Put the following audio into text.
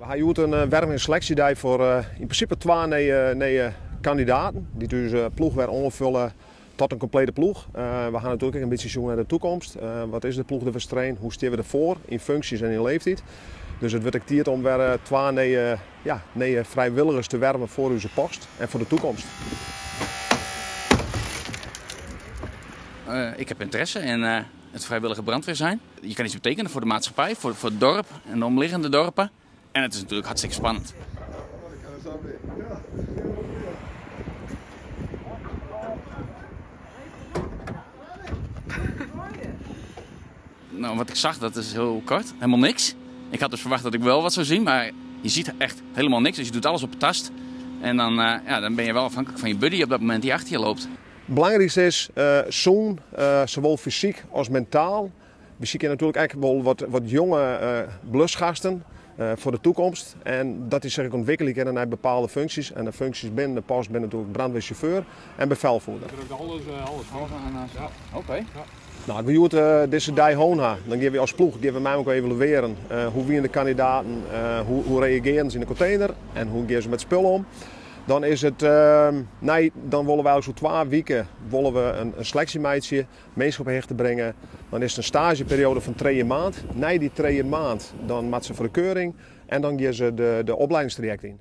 We ha hjoed in werving en seleksjedei foar yn prinsipe twa nije kandidaten dy't ús ploech wer oanfulle tot in komplete ploech. We ha natuerlik ek in bytsje sjoen nei de toekomst. Wat is de ploech De Westereen? Hoe stean we derfoar yn funksjes en yn leeftiid? Dus it wurdt ek tiid om wer twa nije, ja, nije frijwilligers te werven foar ús post en foar de toekomst. Ik heb interesse in het vrijwillige brandweer zijn. Je kan iets betekenen voor de maatschappij, voor het dorp en de omliggende dorpen. En het is natuurlijk hartstikke spannend. Nou, wat ik zag, dat is heel kort. Helemaal niks. Ik had dus verwacht dat ik wel wat zou zien, maar je ziet echt helemaal niks. Dus je doet alles op de tast. En dan, ja, dan ben je wel afhankelijk van je buddy op dat moment die achter je loopt. Het belangrijkste is zoen, zowel fysiek als mentaal. We zien natuurlijk echt wel wat jonge blusgasten voor de toekomst. En dat is zich ontwikkelen kunnen naar bepaalde functies. En de functies binnen de post ben natuurlijk brandweerchauffeur en bevelvoerder. Alles, alles, alles aan, ja. Oké. Ja. Nou, we joet deze dag Hona. Dan gaan we als ploeg gaan we mij ook evalueren. Hoe wienen de kandidaten, hoe reageren ze in de container en hoe gaan ze met spullen om. Dan is het nee, dan willen wij ook zo'n 2 weken willen we een selectiemeidje, mensen op hecht te brengen. Dan is het een stageperiode van 2 maand. Na die 2 maand dan maakt ze voor de keuring en dan gaan ze de opleidingstraject in.